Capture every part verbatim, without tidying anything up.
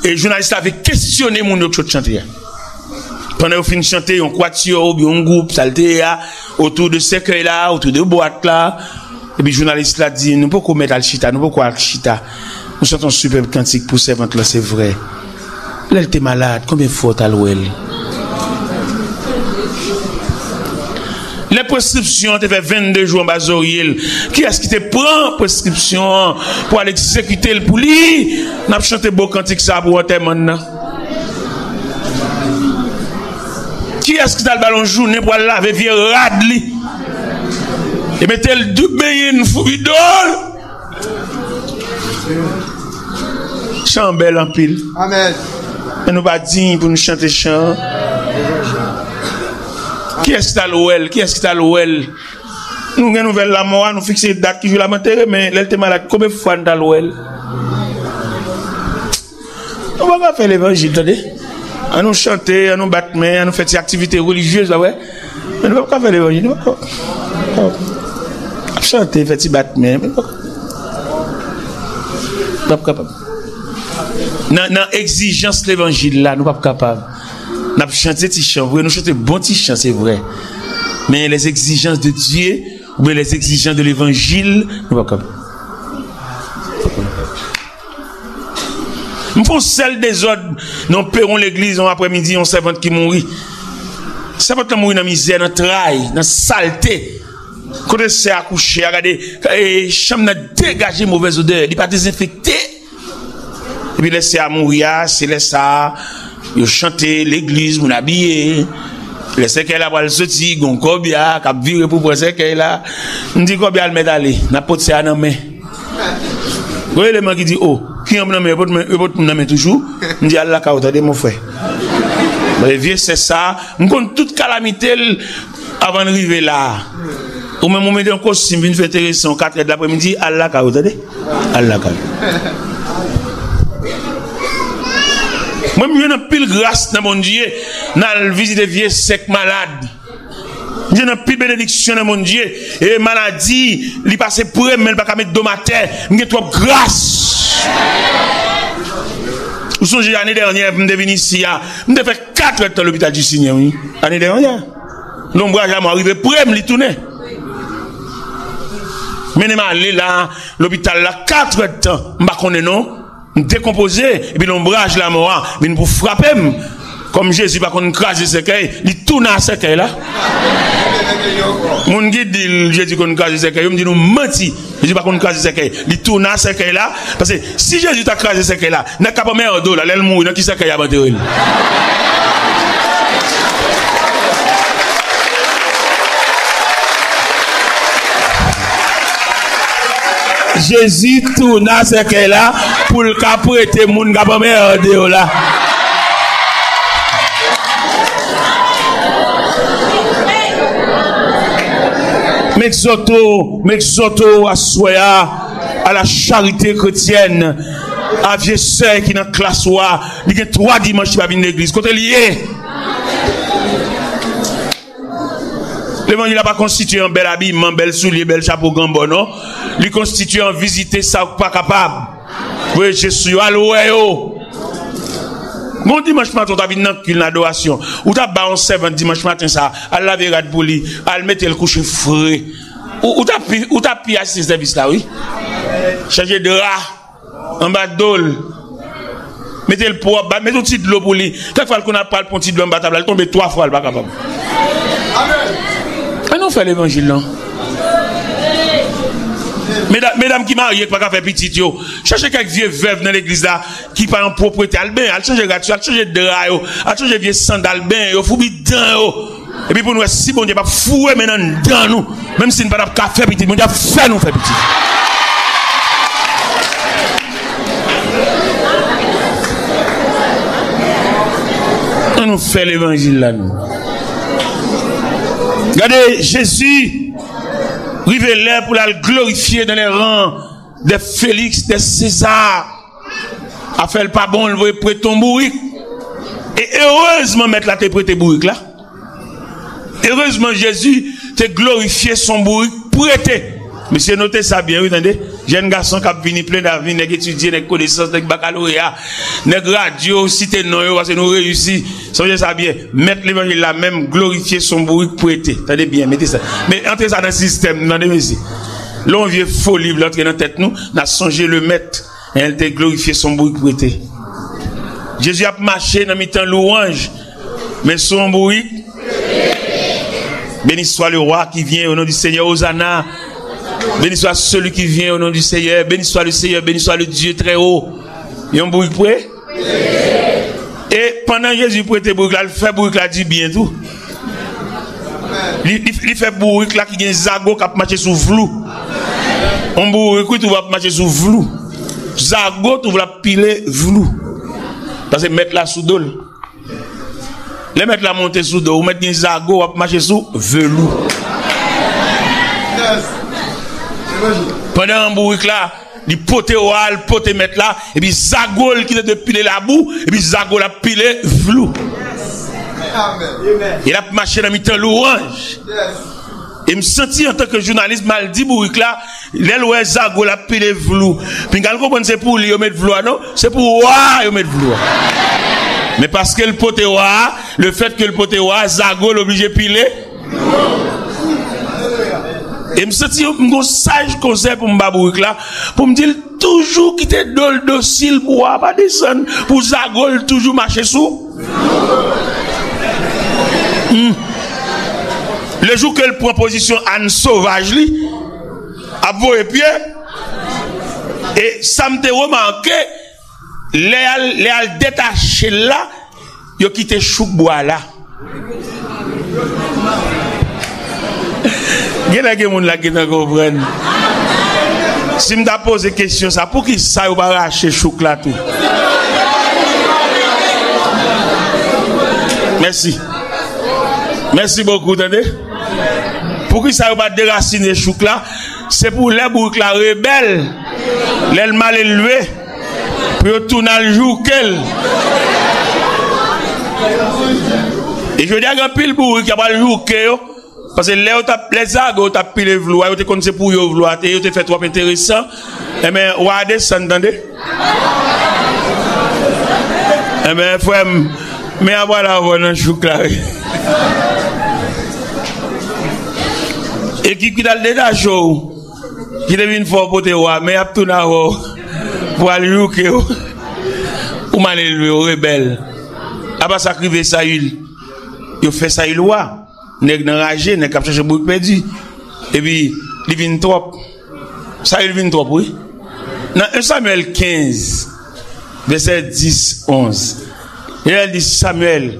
E jounalis la vle kesyone moun yo k sot chante a. Pandan yo fin chante, yon kwatiyò oubyen yon gwoup, sa l te ye a, otou de sèkèy la, otou de bwat la. Epi jounalis la di, "Nou poko mèt al chita, nou poko al chita. Nou chante yon sipèb kantik pou sèvant lan, se vrè. Lè l te malad, konbyen fwa w t al wè l?" Lè preskripsyon an te fè vennde jou anba zorye l, kiyès ki te pran preskripsyon an pou al egzekite l pou li? N ap chante bo kantik sa a pou antèman l nan. Kiyès ki t al ba l yon jounen pou al lave vye rad li e mete l di benyen n fou vidol? Chan an bèl anpil. Amèn. Men nou pa diy pou nou chante chan an. Kiyès ki t al wè l? Kiyès ki t al wè l? Nou gen nouvèl lanmò a, nou fikse dat ki jou l ap antere, men lè l te malad, konbyen fwa n t al wè l? Nou pa ka fè levanjil, tande. An nou chante, an nou bat men, an nou fè ti aktivite relijyez, pa vre? Men nou p ap ka fè levanjil, nou p ap ka. Ap chante, fè ti bat men, men nou p ap kapab. Nan, nan egzijans levanjil la, nou p ap kapab. N ap chante ti chan, vre, nou chante bon ti chan, se vre. Men les exigences de Dieu, oubyen les exigences de l'évangile, nou p ap kapab. M fè yon sèl dezòd nan yon pewon legliz, yon aprèmidi, yon sèvant ki mouri. Sèvant lan mouri nan mizè, nan tray, nan salte. Kote sè a kouche a, gade, e, chanm nan degaje movèz odè, li pa dezenfekte. Epi lè sè a mouri a, se lè sa a, yo chante, legliz, moun abiye. Lè sèkèy la pral soti, gen yon kòbya k ap vire pou pran sèkèy la. M di kòbya al mèt ale, n ap pot sè a nan men. Gon eleman ki di, "O, ki yon nan men, yo pot men, yo pot moun nan men toujou." M di, "Al lakay ou, tande, mon frè." Men vye sè sa, m konn tout kalamite l avan l rive la. Ou menm, ou mete yon kostim, vin fè enteresan, katrè de lapremidi, al lakay ou, tande. Al lakay ou. Mwen, m jwenn anpil gras nan Bondye, n al vizite vye sè k malad. M jwenn anpil benediksyon nan Bondye. E maladi, li pase pre m, men l pa ka met do m atè. M gen twòp gras. Ou sonje ane dènyè, m te vin isi a. M te fè katrèdtan lopital di Senyè, wi. Ane dènyè. Lonbraj lanmò rive pre m, li tounen. Mennen m ale la, lopital la, katrèdtan. M pa konnen non. M dekonpoze, epi lonbraj lanmò a vin pou frape m. Kòm Jezi pa konn kraze sèkèy, li tounen a sèkèy la. Moun ki di l Jezi konn kraze sèkèy, yo m di nou manti. Jezi pa konn kraze sèkèy. Li tounen a sèkèy la. Paske si Jezi ta kraze sèkèy la, nèg k ap anmède w la, lè l mouri, nan ki sèkèy y ap antere l? Jezi tounen a sèkèy la pou l ka prete moun k ap anmède yo la. M egzòte w, m egzòte w aswè a, à la charité chrétienne, a vye sè ki nan klas ou a, li gen twa dimanch li pa vin legliz. Kote l ye? Levanjil la pa konstitye an bèl abiman, bèl soulye, bèl chapo, gran bò, non. Li konstitye an vizite sa ou pa kapab. Voye je sou yo, al wè yo. Gon dimanch maten, ou ta vin nan kil, nan adorasyon. Ou ta ba yon sèvant dimanch maten sa, al lave rad pou li, al mete l kouche fre. Ou, ou ta pi, ou ta pi asiste sèvis la, wi. Chanje dra anba do l. Mete l pwòp, ba, mete yon ti dlo pou li. Kèk fwa l konn ap pral pran ti dlo anba tab la, li tonbe twa fwa, li pa kapab. Ann nou fè levanjil, non. Medam, medam ki marye, ki pa ka fè pitit yo, chache kèk vye vèv nan legliz la, ki pa nan pwoprete, al benyen, al chanje rad yo, al chanje dra yo, al chanje vye sandal, benyen yo, foubi dan yo. Epi pou n wè si Bondye p ap foure men nan dan nou. Menm si n pa t ap ka fè pitit, Bondye ap fè nou fè pitit. Ann nou fè levanjil la, nou. Gade, Jezi rive lè pou l al glorifye dans les rangs des Félix, des César. Afè l pa bon, l voye prete yon bourik. E erezman, mèt la te prete bourik la. Erezman, Jezi te glorifye son bourik prete. Mesye, note sa byen, wi, tande. Jèn gason k ap vini plen davni, nèg etidye, nèg konesans, nèg bakaloreya, nèg radyo, site non yo, paske nou reyisi. Sonje sa byen, mèt levanjil la menm glorifye se yon bourik prete. Tande byen, mete sa. Men antre sa nan sistèm, tande mesye. Lè yon vye foli vle antre nan tèt nou, n a sonje le mèt, en, l te glorifye se yon bourik prete. Jezi ap mache nan mitan lwanj, men se yon bourik. Béni soit le roi qui vient au nom du Seigneur, Hosanna. Béni soit celui qui vient au nom du Seigneur, béni soit le Seigneur, béni soit le Dieu très haut. Yon bourik pre. E pandan Jezi prete bourik la, l fè bourik la di byen tou. Li, li, li fè bourik la ki gen zago k ap mache sou vlou. Yon bourik, wi, tou ap mache sou vlou. Zago tou ap pile vlou. Paske mèt la sou do l. Lè mèt la monte sou do, ou mèt gen zago, w ap mache sou velou. Pandan bourik la, li pote wa, l pote mèt la, epi zago l ki te dwe pile labou, epi zago l ap pile vlou. E l ap mache nan mitan lwanj. E m santi antanke jounalis, m al di bourik la, lè l wè zago l ap pile vlou, pinga l konprann se pou li yo met vlou a, non, se pou wa a yo met vlou a. Men paske l pote wa a, le fèt ke l pote wa a, zago l oblije pile. E m santi m gon saj konsèy pou m ba bourik la, pou m di l toujou kite do l dosil pou wa a pa desann, pou zago l toujou mache sou. Hmm. Le jou ke l pran pozisyon àn sovaj li, ap voye pye, e sa m te remake, lè y al, lè y al detache l la, yo kite chouk bwa la. Genlè gen moun la ki gentan konprann. Si m ta poze kesyon sa, poukisa yo pa rache chouk la tou? Mèsi. Mèsi bokou, tande. Poukisa yo pa derasine chouk la? Se pou lè bourik la rebèl, lè l malelve, pou yo tounen al jouke l. E jodi a, gen anpil bourik y ap al jouke yo. Paske lè yo t ap, lè zago yo t ap pile vlou a, yo te konn se pou yo vlou a te ye, yo te fè twòp enteresan. Enben, wa a desann, tande. Enben, frè m, men a pral avè w nan chouk la, wi. Ekip ki t al detache w, ki te vin fè w pote wa, men y ap tounen avè w pou al jouke w. Ou malelve, ou rebèl. Apa sa k rive Sayil. Yo fè Sayil wa. Nèg nan raje, nèg k ap chache bourik pèdi. Epi, li vin twòp. Sayil vin twòp, wi. Nan en Samyèl kenz, vèsè dis, onz, Letènèl di Samyèl,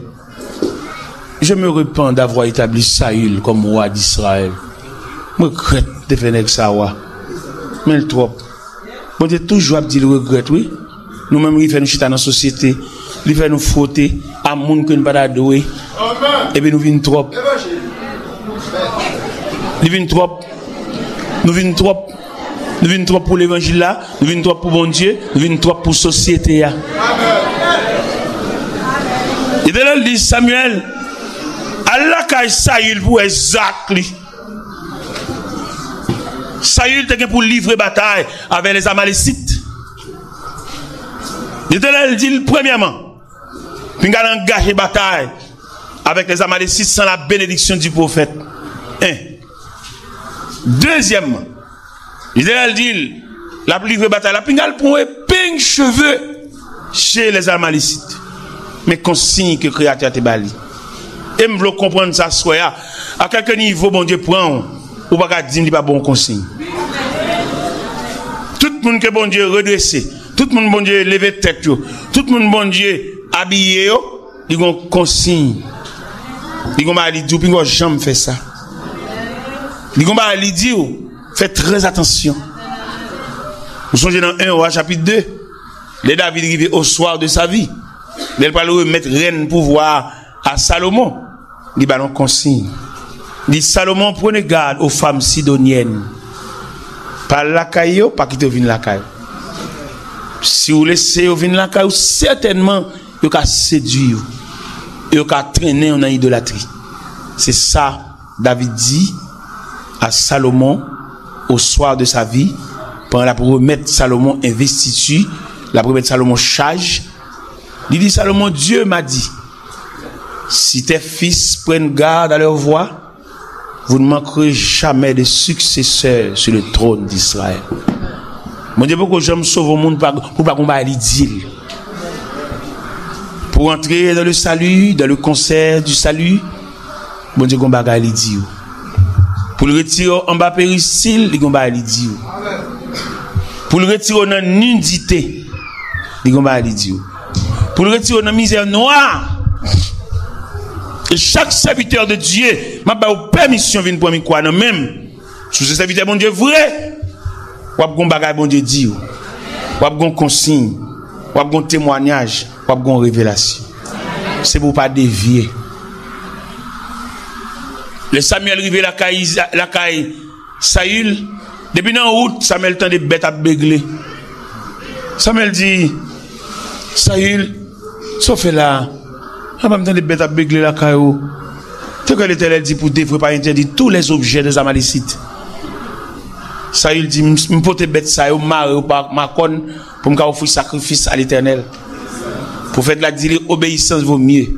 Je me repens d'avoir établi Saül comme roi d'Israël. Mwen regrèt te fè nèg sa wa. Men l twòp. Bondye toujou ap di l regrèt, wi. Nou menm, li fè nou chita nan sosyete, li fè nou fwote a moun ke nou pa ta dwe. Epi nou vin twòp. Li vin twòp. Nou vin twòp. Nou vin twòp pou levanjil la, nou vin twòp pou Bondye, nou vin twòp pou sosyete a. Letènèl di Samyèl, al lakay Sayil pou wè zak li. Sayil te gen pou livre batay avèk lèzamalesit. Letènèl di l, premyèman, pinga l angaje batay avèk lèzamalesit san la benediksyon di pwofèt. En. Dezyèmman, Letènèl di l, l ap livre batay la, pinga l pran yon epeng cheve chez les Amalécites. Men konsiy ke Kreyatè a te ba li. E m vle w konprann sa aswè a. A kèlke nivo Bondye pran w, ou pa ka di m li pa ba w konsiy. Tout moun ke Bondye redrese, tout moun Bondye leve tèt yo, tout moun Bondye abiye yo, li gon konsiy. Li gon bagay li di w, pinga w janm fè sa. Li gon bagay li di w, fè trè atansyon. Ou sonje nan en Wa chapit de, lè David rive au soir de sa vie, lè l pral remèt rèn pouvwa a Salomon, li ba l yon konsiy. Li di, Salomon, prenez garde aux femmes sidoniennes. Pa al lakay yo, pa kite yo vin lakay ou. Si w lese yo vin lakay ou, sètènman, yo ka sedui w. Yo ka trennen w nan idolatri. Se sa David di a Salomon au soir de sa vie, pandan l ap remèt Salomon envestiti, l ap remèt Salomon chaj, li di Salomon, Dieu m'a dit, si tes fils prennent garde à leur voix, vous ne manquerez jamais de successeur sur le trône d'Israël. Bondye poko janm sove yon moun pou pa gon bagay li di l. Pour entrer dans le salut, dans le concert du salut, Bondye gon bagay li di w. Pou l retire w anba perisil, li gon bagay li di w. Pou l retire w nan nidite, li gon bagay li di w. Pou l retire w nan mizè nwa. E chak sèvitè de Dye, m ap ba w pèmisyon vin pran mikwo a nan men m. Si w se sèvitè Bondye vre, w ap gon bagay Bondye di w. W ap gon konsiy. W ap gon temwayaj. W ap gon revelasyon. Se pou w pa devye. Lè Samyèl rive lakay, lakay Sayil, depi nan wout, Samyèl tande bèt ap begle. Samyèl di, Sayil, sa w fè la a? Apa m tande bèt ap begle lakay ou? Te kwè Letènèl di pou devwe pa entèdi tous les objets des Amalécites. Sayil di, m, m pote bèt sa yo, m mare yo pa makòn pou m ka ofri sakrifis a Letènèl. Pwofèt la di li, obéissance vaut mieux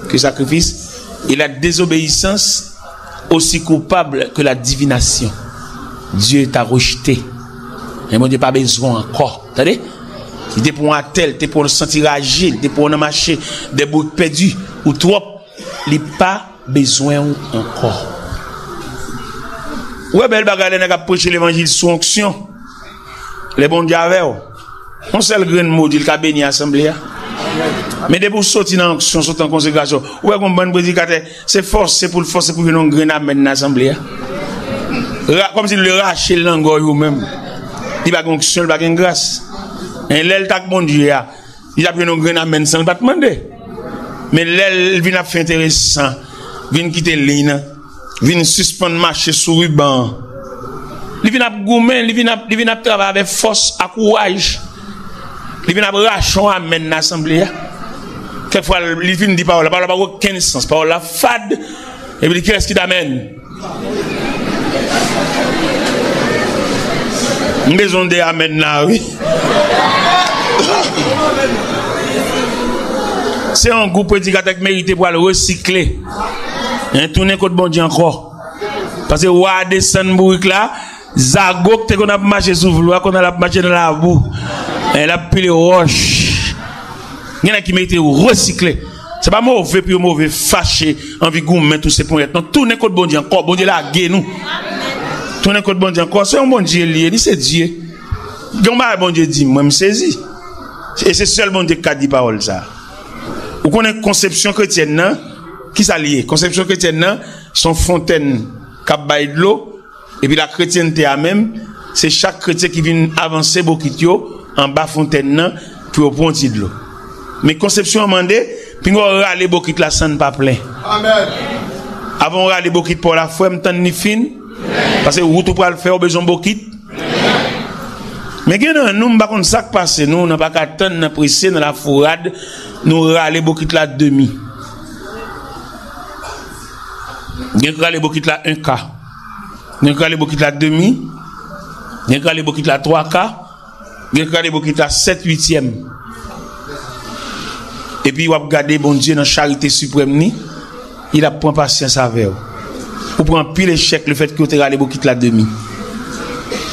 que sacrifice, et la désobéissance aussi coupable que la divination. Dieu t'a rejeté. Men Bondye pa bezwen w ankò. Tande? Li te pran w atè, li te pran w santi raje, li te pran w nan mache de brik pèdi, ou twòp, li pa bezwen w ankò. Ou wè bèl bagay lè nèg ap preche levanjil sou onksyon. Lè Bondye avè w, yon sèl grenn mo di l ka beni asanble a. Men depi w soti nan onksyon, soti nan konsekrasyon, ou wè gon bann predikatè, se fòse pou l fòse pou jwenn yon grenn amèn nan asanble a. Ra, kòmsi l vle rache l nan gòj ou menm. Li pa gen onksyon, li pa gen gras. Men lè l t ak Bondye a, li t ap jwenn yon grenn amèn san l pa t mande. Men lè l vin ap fè enteresan, vin kite liy nan, vin sispann mache sou riban an. Li vin ap goumen, li vin ap, li vin ap travay avèk fòs ak kouraj. Li vin ap rache yon amèn nan asanble a. Kèk fwa, li fin di pawòl la, pawòl la pa gen okenn sans, pawòl la fad. Epi li, kiyès ki t amèn? M bezwen de amèn la, wi. Se yon gwoup predikatè ki merite pou al resikle. Hein, tounen kot Bondye ankò. Paske wa a desann bourik la, zago ki te konn ap mache sou flou a, kounye a l ap mache nan labou. Hein, l ap pile wòch. Gen nèg ki merite resikle. Se pa move pou yo move, fache, anvi goumen, touse ponyèt. Non, tounen kot Bondye ankò. Bondye lage nou. Tounen kot Bondye ankò. Se yon Bondye li ye, li se Dye. Gen yon bagay Bondye di, mwen m sezi. E se sèl Bondye ki ka di pawòl sa. Ou konnen konsepsyon kretyèn nan, ki sa li ye? Konsepsyon kretyèn nan, se yon fontèn k ap bay dlo, epi lakretyènte a menm, se chak kretyen ki vin avanse bokit yo anba fontèn nan pou yo pran yon ti dlo. Men konsepsyon an mande, pinga w rale bokit la san l pa plen. Amèn. Avan w rale bokit pa w la, frè m, tann li fin. Paske wout ou pral fè, ou bezwen bokit. Men gen nan nou, m pa konn sa k pase nou, nan pa ka tann, nan prese, nan lafourad, nou rale bokit la demi. Gen k rale bokit la en ka. Gen k rale bokit la demi. Gen k rale bokit la twa ka. Gen k rale bokit la sèt uityèm. Epi w ap gade Bondye nan charite siprèm ni, li ap pran pasyans avè w. Ou pran anpil echèk lefètke w te rale bokit la demi.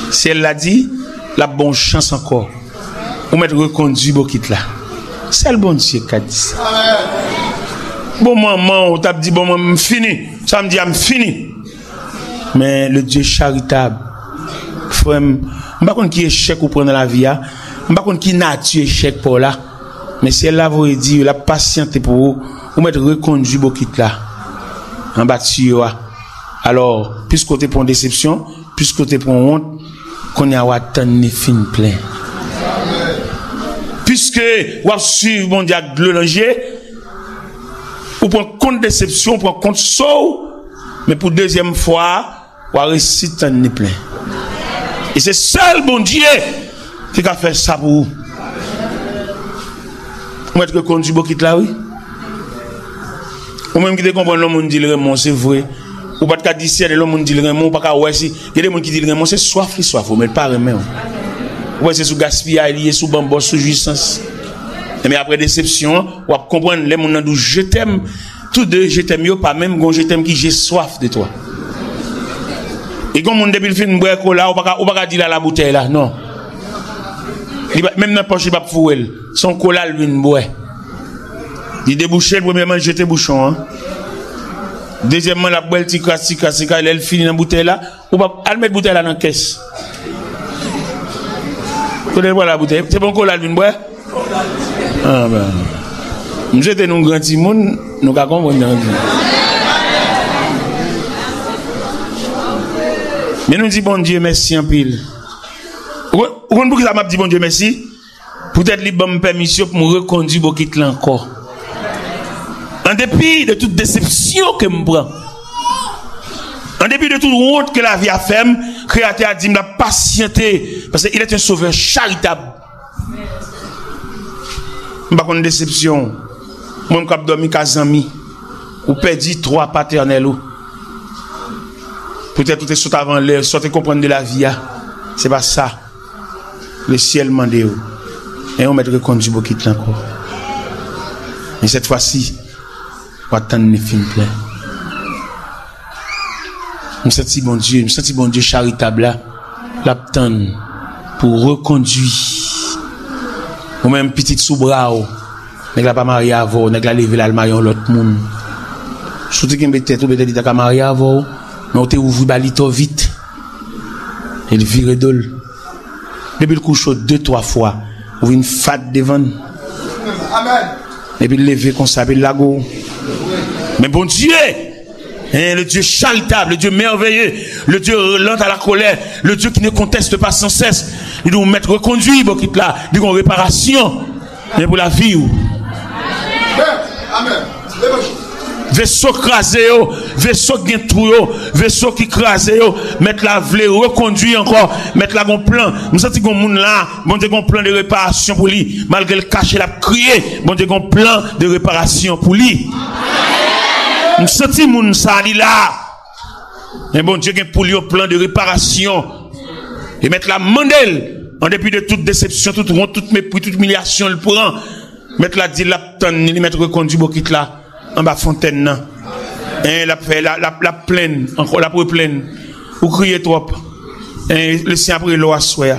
Syèl la di, l ap ba w chans ankò. Ou mèt rekondui bokit la. Sèl Bondye k ka di sa. Bon, manman w t ap di, bon, mwen, m fini. Sa m di a, m fini. Men le Dieu charitable, frè m, m pa konn ki echèk ou pran nan lavi a, m pa konn ki nati echèk pa w la, men syèl la voye di, l ap pasyante pou ou, ou mèt rekondui bokit la anba tiyo a. Alò, piske w te pran yon desepsyon, piske w te pran yon wont, kounye a w a tann li fin plen. Piske w ap swiv Bondye ak dlo nan je, ou pran kont desepsyon, ou pran kont so w, men pou dezyèm fwa a, w a resi tann li plen. E se sèl Bondye ki ka fè sa pou ou. Ou mèt rekondui bokit la, wi. Ou menm ki te konprann lè yon moun di l renmen w, se vre. Ou pa t ka disyène lè yon moun di l renmen w, ou pa ka wè si. Gen de moun ki di l renmen w, se swaf li swaf ou, men l pa renmen w. Ou wè se sou gaspiyay li ye, sou banbòs, sou jwisans. Men apre desepsyon an, w ap konprann lè moun nan di w je t'aime, tou de je t'aime yo pa menm gon je t'aime ki j'ai soif de toi. E gon moun depi l fin bwè kola, ou pa ka, ou pa ka di l al a boutèy la, non. Li pa, menm nan pòch li p ap foure l. Se yon kola l vin bwè. Li debouche l, premyèman, l jete bouchon an. Dezyèmman, l ap bwè l ti kras, ti kras, ti kras. Lè l fini nan boutèy la, ou p ap al met boutèy la nan kès. Kote l pral la boutèy? Se pa yon kola l vin bwè? Ah, ben. M swete nou gran timoun, nou ka konprann jan l di. Men nou di Bondye mèsi anpil. Ou konn, ou konn poukisa m ap di Bondye mèsi? Poutèt li ban m pèmisyon pou m rekondui bokit la ankò. An depi de tout desepsyon ke m pran, an depi de tout wont ke lavi a fè m, Kreyatè a di m l ap pasyante, paske il est un sauveur charitable. M pa konn desepsyon w. Mwen m k ap dòmi ka zanmi, ou pèdi twa patènèl ou. Poutèt ou te sot avan lè, sa w te konprann de lavi a, se pa sa. Lesyèl mande w, e ou mèt rekondui bokit la ankò. Men sèt fwa si, w a tann li fin plen. M santi Bondye, m santi Bondye charitab la, l ap tann pou rekondui. Ou menm pitit sou bra w, nèg la pa marye avè w, nèg la leve l al marye yon lòt moun. Si w te kenbe tèt ou, petèt li ta ka marye avè w, men w te ouvri ba li twò vit. E l vire do l. Depi l kouche w de, twa fwa, ou vin fat devan l. Epi l leve konsa, epi l lage w. Men Bondye, hein, le Dieu charitable, le Dieu merveilleux, le Dieu lent à la colère, le Dieu qui ne conteste pas sans cesse, li di w mèt rekondui bokit la, li gon reparasyon. Men pou lavi w. Veso kraze yo, veso k gen twou yo, veso ki kraze yo, mèt la vle rekondui ankò, mèt la gon plan. M santi gon moun la, Bondye gon plan de reparasyon pou li. Malgre l kache, l ap kriye, Bondye gon plan de reparasyon pou li. M santi moun sa li la. Men Bondye gen pou li yon plan de reparasyon. E mèt la mande l, an depi de tout desepsyon, tout wont, tout mepri, tout imilyasyon l pran, mèt la di l ap tann li, li mèt rekondui bokit la anba fontèn nan. En, l ap fè, l ap, l ap, l ap plenn ankò, l ap replenn. Ou kriye twòp. En, Lesenyè ap rele w aswè a.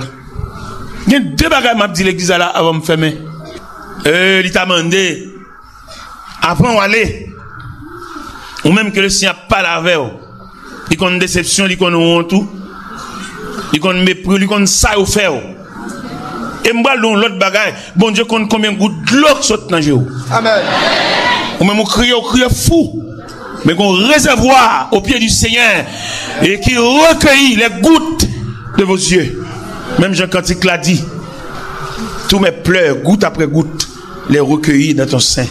Gen de bagay m ap di legliz la la avan m fèmen. E, li ta mande, avan w ale, ou menm ke Lesenyè ap pale avè w, li konn desepsyon, li konn wont ou, li konn mepri w, li konn sa yo fè w. E m pral di w yon lòt bagay, Bondye konn konbyen gout dlo k sot nan je w. Amèn. Ou menm ou kriye, ou kriye fou. Men gon rezèvwa o pye di Senyè e ki rekeyi les gouttes de vos yeux. Menm jan kantik la di, tous mes pleurs, goutte après goutte, les recueillir dans ton sein.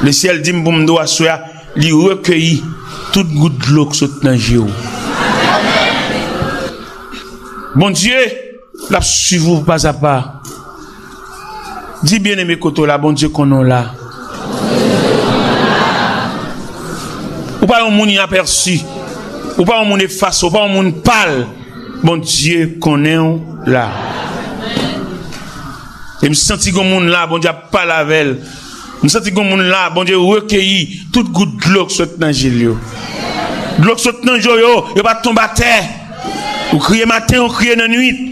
Lesyèl di m pou m di w aswè a, li rekeyi tout gout dlo k sot nan je w. Bondye, l ap swiv ou pa a pa. Di byeneme kote w la, Bondye konnen w la. Ou pa yon moun inapèsi. Ou pa yon moun efase, ou pa yon moun pal. Bondye konnen w la. E m santi gon moun la, Bondye ap pale avè l. M santi gon moun la, Bondye rekeyi tout gout dlo k sot nan je l yo. Dlo k sot nan je w yo, yo pa tonbe atè. Ou kriye maten, ou kriye nan nuit.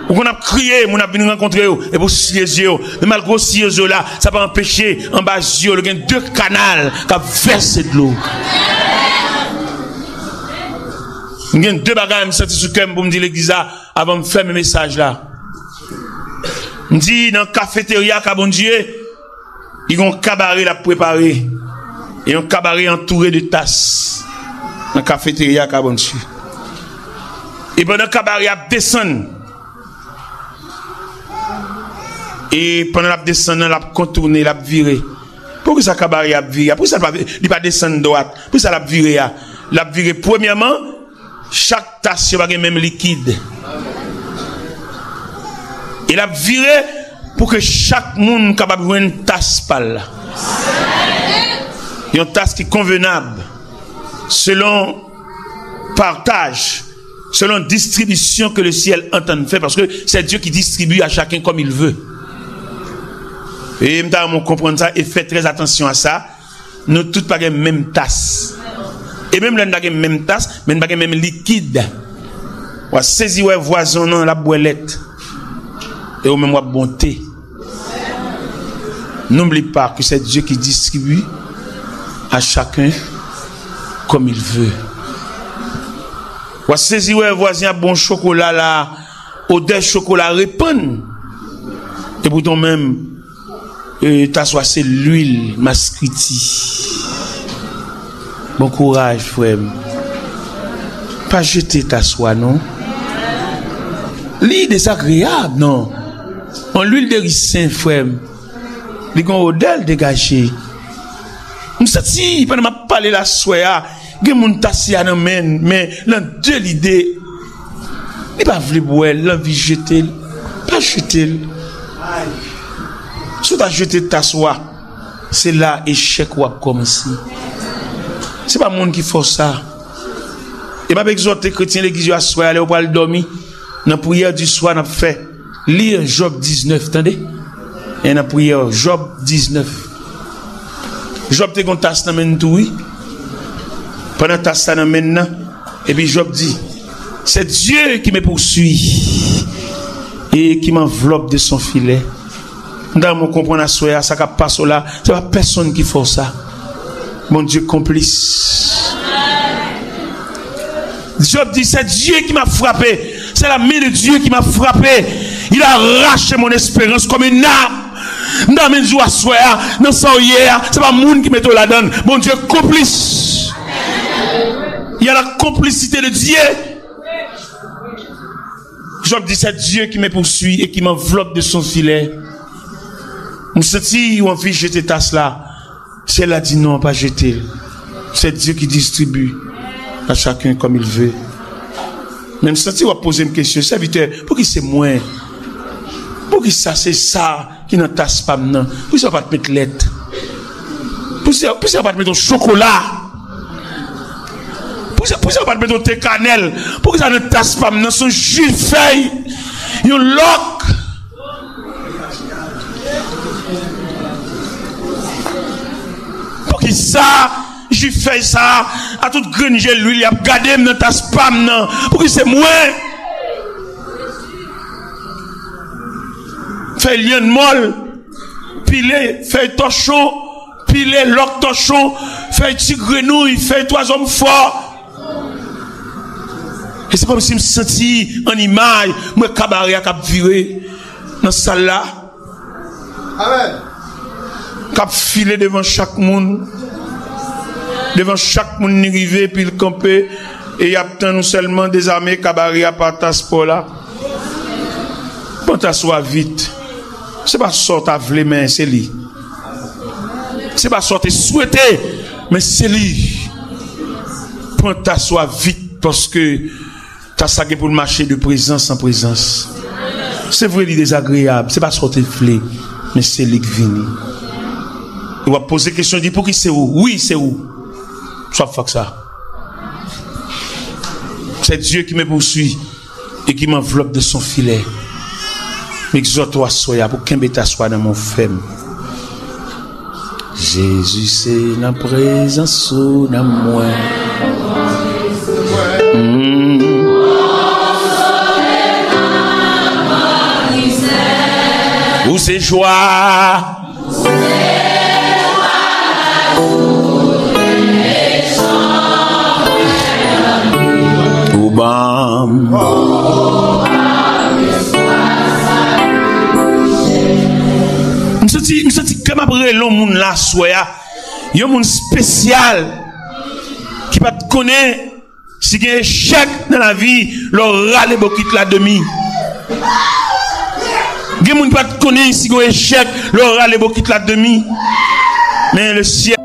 Ou konn ap kriye, moun ap vin rankontre yo, epi w siye zye w. Men malgre w siye zye w la, sa pa anpeche anba zye w gen de kanal k ap vèse dlo. M gen de bagay m santi sou kè m pou m di legliz la avan m fèmen mesaj la. M di nan kafeterya ka Bondye, li gon kabare l ap prepare. E yon kabare antoure de tas nan kafeterya ka Bondye. E pandan kabare ap desann, e pandan l ap desann nan, l ap kontoune, l ap vire. Poukisa kabare ap vire? Poukisa li pa, li pa desann dwat? Poukisa l ap vire a? L ap vire premyèman, chak tas yo pa gen menm likid. E l ap vire pou ke chak moun kapab jwenn tas pa l la. Yon tas ki konvenab selon pataj Selon distribisyon ke le syèl antann fè, paske se Dye ki distribye a chaken kòm il ve. E m ta renmen w konprann sa e fè trè atansyon a sa. Nou tout pa gen menm tas. E menm lè n pa gen menm tas, men n pa gen menm likid. W a sezi wè vwazen w nan, l ap bwè lèt. E ou menm w ap bwè yon te. N'oublie pas que c'est Dieu qui distribue à chacun comme il veut. W a sezi wè vwazen ap bwè yon chokola la, odè chokola repann. E poutan menm, e, taswa se lwil maskriti. Bon kouraj, frè m. Pa jete taswa, non. Li dezagreyab, non. Yon lwil de riz sen, frè m. Li gen yon odè l degaje. M santi, pandan m ap pale la aswè a, gen moun tas la nan men l, men nan de lide, li pa vle bwè l, l anvi jete l. Pa jete l. Si w ta jete tas ou a, se la echèk ou ap kòmanse. Se pa moun ki fè w sa. E m ap egzòte kretyen legliz yo aswè a, lè yo pral dòmi, nan priyè di swa n ap fè, li Jòb diznèf, tande. E nan priyè Jòb diznèf. Jòb te gen yon tas nan men l tou, wi. Pandan tas la nan men l nan, epi Jòb di, c'est Dieu qui me poursuit et qui m'enveloppe de son filet. M ta renmen w konprann aswè a, sa k ap pase w la, se pa pèsonn ki fè w sa. Bondye konplis. Job di, c'est Dieu qui m'a frappé. C'est la main de Dieu qui m'a frappé. Il a arraché mon espérance comme une arme. M ta renmen di w aswè a, nan sa w ye a, se pa moun ki mete w ladan l. Bondye konplis. Il y a la complicité de Dieu. Job di, c'est Dieu qui me poursuit et qui m'enveloppe de son filet. M santi w anvi jete tas la. Syèl la di, non, pa jete l. C'est Dieu qui distribue à chacun comme il veut. Men m santi w ap poze m kesyon, sèvitè, pouki se mwen? Poukisa se sa ki nan tas pa m nan? Poukisa w pa t met lèt? Poukisa, poukisa w pa t met yon chokola? Poukisa, poukisa w pa t met yon te kanèl? Poukisa nan tas pa m nan se yon ji fèy, yon lòk? Poukisa ji fèy sa a, a tout grenn je lwil, y ap gade m nan tas pa m nan? Pouki se mwen? Fèy lyann mòl, pile, fèy tòchon, pile lòk tòchon, fèy ti grenouy, fèy twa zòm fò. E se kòmsi m santi an imaj, m wè kabare a k ap vire nan sal la. Amèn. K ap file devan chak moun. Devan chak moun li rive, epi l kanpe, e y ap tann ou sèlman dezame kabare a pa tas pa w la. Pran tas ou a vit. Se pa sa w ta vle, men se li. Se pa sa w te swete, men se li. Pran tas ou a vit, paske tas sa gen pou l mache de prezans an prezans. Se vre, li dezagreyab, se pa sa w te vle, men se li k vini. E w ap poze kesyon, di, pouki se ou? Wi, se ou. Sa w ap fè ak sa? C'est Dieu qui me poursuit et qui m'enveloppe de son filet. M egzòte w aswè a pou kenbe tas ou a nan men w fèm. Jezi, se nan prezans ou nan mwen. Mm. Ou se jwa. Ou ban m. M santi, m santi kè m ap rele yon moun la aswè a. Yon moun espesyal ki pa t konnen si gen echèk nan lavi, lè w rale bokit la demi. Gen moun ki pa t konnen si gen echèk lè w rale bokit la demi. Men le ciel